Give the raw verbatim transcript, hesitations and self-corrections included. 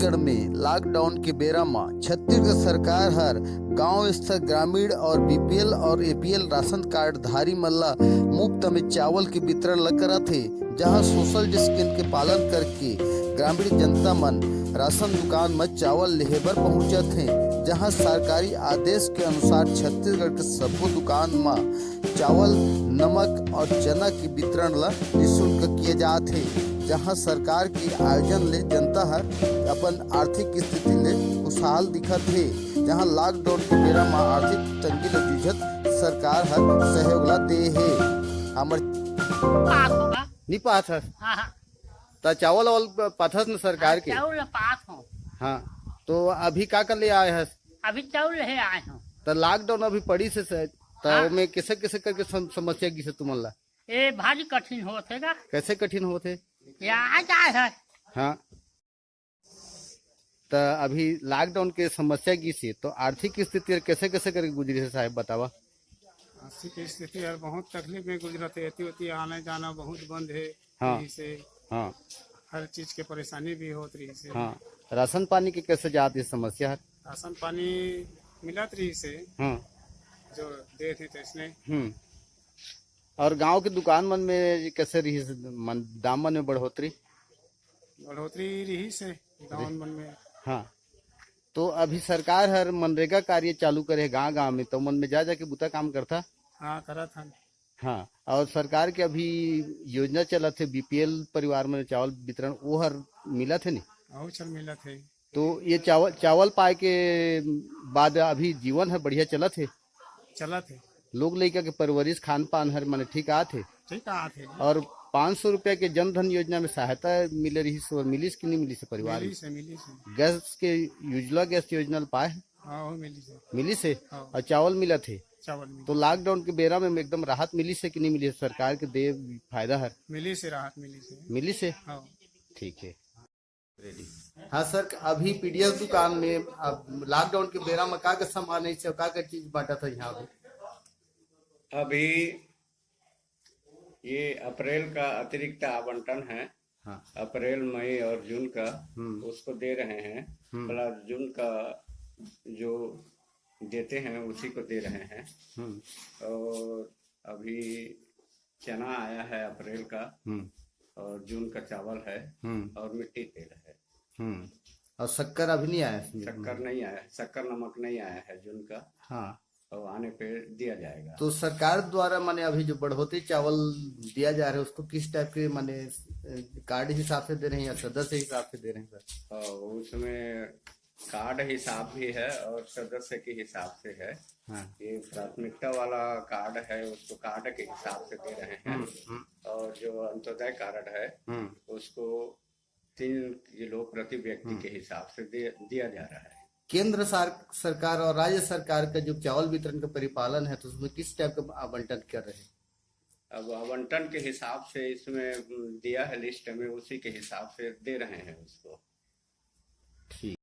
छत्तीसगढ़ में लॉकडाउन के बेरा म छत्तीसगढ़ सरकार हर गांव स्तर ग्रामीण और बीपीएल और एपीएल राशन कार्ड धारी मन ला मुफ्त में चावल के वितरण ल करत हे, जहां सोशल डिस्टेंस के पालन करके ग्रामीण जनता मन राशन दुकान म चावल लेहे बर पहुंचत हे, जहां सरकारी आदेश के अनुसार छत्तीसगढ़ के सब्बो दुकान म चावल, नमक और चना के वितरण ल निशुल्क किए जात हे, जहां सरकार के आयोजन ले जनता हर अपन आर्थिक स्थिति ले खुशहाल दिखत हे, जहां लॉकडाउन के बेरा म आर्थिक तंगी ले जूझत सरकार हर सहयोग ल दे हे। हमर पास होगा। नहीं पास हस? हाँ, हाँ। त चावल वावल प-, पाथस न सरकार हाँ, के? चावल पास हो। हाँ, तो अभी का कर ले आए हस? अभी चावल ले आए हो। त लॉकडाउन अभी पड़ी से, से त हाँ। ओमे कैसे, कैसे करके सम-, समस्या गिसे तुमन ला? ए, भारी कठिन होत हे गा। कैसे कठिन होत हे? ये आ जाए है। हाँ। त अभी लॉकडाउन के समस्या गिसे, तो आर्थिक स्थिति कैसे, कैसे करके गुजरी से साहब बतावा? आर्थिक स्थिति यार बहुत तकलीफ में गुजरत हे, एती ओती आने जाना बहुत बंद हे, हाँ। यही से हाँ। हर चीज के परेशानी भी होत रही से। हाँ। राशन पानी के कैसे जात हे समस्या हर? राशन पानी मिलत रही से, हाँ। जो देत हे तैसने। हम्म। और गांव के दुकान मन में कैसे रही से, मन, दाम मन में बढ़ोतरी? बढ़ोतरी रही से गाँव मन में। हाँ। तो अभी सरकार हर मनरेगा कार्य चालू करे हे गांव-गांव में, तो मन में जा जाके बुता काम करथा? हाँ, करत हन। हाँ, और सरकार के अभी योजना चलत हे बीपीएल परिवार में चावल वितरण, वो हर मिलत हे नी? अउ चल मिलत हे। तो ये चावल, चावल पाए के बाद अभी जीवन हर बढ़िया चलत हे? चलत हे। लोग लइका के परवरिश, खान पान हर माने ठीक आत हे? ठीक आत हे। और पाँच सौ रुपया के जन धन योजना में सहायता मिले रहिस और मिलिस कि नहीं मिलिस परिवार में? मिलिस हे, मिलिस हे। गैस के, उज्ज्वला गैस योजना ल पाए हे? हाँ, वो मिलिस हे। मिलिस हे? हाँ। और चावल मिलत हे? चावल मिलिस। तो लॉकडाउन के बेरा में एकदम राहत मिलिस हे कि नहीं मिलिस हे? सरकार के दे फायदा हर? मिलिस हे, राहत मिलिस हे। मिलिस हे? हाँ। ठीक हे। रेडी। हाँ सर, अभी पीडीएस दुकान में अब लॉकडाउन के बेरा में का का सामान है, का का चीज बांटा था यहाँ पे? अभी ये अप्रैल का अतिरिक्त आवंटन है, हाँ। अप्रैल, मई और जून का, हम्म। उसको दे रहे हैं। हम्म। प्लस जून का जो देते हैं उसी को दे रहे हैं। हम्म। और अभी चना आया है अप्रैल का, हम्म। और जून का चावल है, हम्म। और मिट्टी तेल है। हम्म। और शक्कर अभी नहीं आया इसमें? शक्कर नहीं आया, शक्कर नमक नहीं आया है जून का। हाँ। और आने पे दिया जाएगा। तो सरकार द्वारा माने अभी जो बढ़ोतरी चावल दिया जा रहा है, उसको किस टाइप के माने, अ, कार्ड हिसाब से दे रहे हैं या सदस्य हिसाब से दे रहे हैं सर? अ, उसमें कार्ड हिसाब भी है और सदस्य के हिसाब से है। हाँ। ये प्राथमिकता वाला कार्ड है, उसको कार्ड के हिसाब से दे रहे हैं। हम्म, हम्म। और जो अंत्योदय कार्ड है, हम्म। उसको तीन किलो प्रति व्यक्ति हम्म। के हिसाब से दे, दिया जा रहा है। केंद्र सार-, सरकार और राज्य सरकार का जो चावल वितरण का परिपालन है, तो उसमें किस टाइप का आवंटन कर रहे हैं? अब आवंटन के हिसाब से इसमें, हम्म, दिया है लिस्ट में, उसी के हिसाब से दे रहे हैं उसको। ठीक।